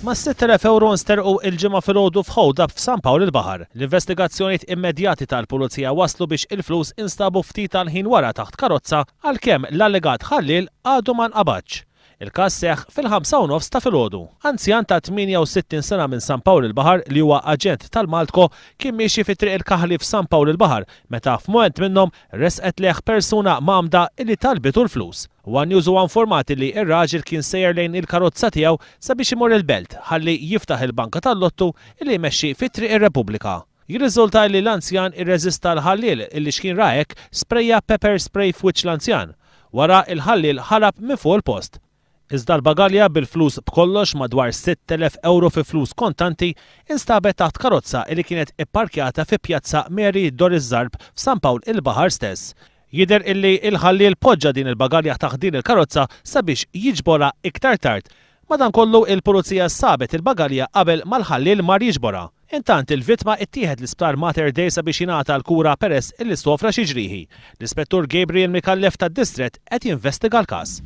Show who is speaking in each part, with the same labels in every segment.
Speaker 1: Mas-6,000 ewro nsterqu il-Ġimgħa filgħodu f'hold-up f'San Pawl il-Baħar. L-investigazzjonijiet immedjati tal-Pulizija wasslu biex il-flus instabu ftit tal-ħin wara taħt karozza għalkemm l-allegat ħalliel għadu ma nqabadx. Il-każ seħħ fil-5:30 ta' filgħodu. Anzjan ta' 68 sena minn San Pawl il-Baħar li huwa aġent tal-Maltco kien miexi fi Triq il-Kaħli f'San Pawl il-Baħar meta f'mument minnhom resqet lejh persuna mgħammda illi talbitu l-flus. One News huwa informat illi r-raġel kien sejjer lejn il-karozza tiegħu sabiex imur il-Belt ħalli jiftaħ il-banka tal-lottu illi jmexxi fi Triq ir-Repubblika. Jirriżulta illi l-anzjan irreżista l-ħalliel illi x'kien ra hekk sprejja pepper spray f'wiċċ l-anzjan. Wara, il-ħalliel ħarab minn fuq il-post. Iżda l-bagalja bil-flus b'kollox madwar 6,000 ewro fi flus kontanti instabet taħt karozza illi kienet ipparkjata fi Pjazza Mary Doris Zarb f'San Pawl il-Baħar stess. Jidher illi l-ħalliel poġġa din il-bagalja taħt din il-karozza sabiex jiġborha iktar tard. Madankollu, il-Pulizija sabet il-bagalja qabel ma l-ħalliel mar jiġborha. Intant, il-vittma ittieħed l-Isptar Mater Dei sabiex jingħata l-kura peress illi sofra xi ġrieħi. L-Ispettur Gabriel Micallef tad-Distrett qed jinvestiga l-każ.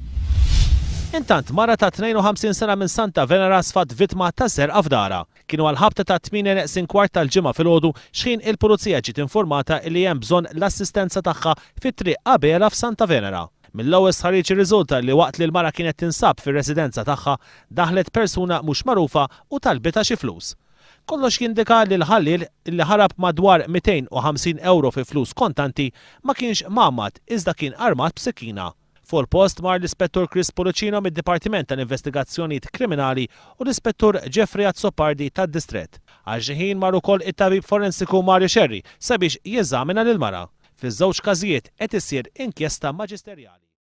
Speaker 1: Intant, mara ta' 52 sena minn Santa Venera sfat vittma ta' serqa f'darha. Kienu għall-ħabta tat-tmienja neqsin kwart tal-Ġimgħa filgħodu x'ħin il-Pulizija ġiet informata illi hemm bżonn l-assistenza tagħha fi Triq Abela f'Santa Venera. Mill-ewwel stħarriġ irriżulta li waqt li l-mara kienet tinsab fir-residenza tagħha, daħlet persuna mhux magħrufa u talbitha xi flus. Kollox jindika li l-ħalliel, li ħarab madwar 250 ewro fi flus kontanti, ma kienx mgħammad iżda kien armat b'sikkina. Fuq il-post mar l-Ispettur Chris Pullicino mid-Dipartiment tal-Investigazzjonijiet Kriminali u l-Ispettur Jeffrey Azzopardi tad-Distrett. Għal xi ħin mar ukoll it-tabib forensiku Mario Scerri sabiex jeżamina lill-mara. Fiż-żewġ każijiet qed issir inkjesta maġisterjali.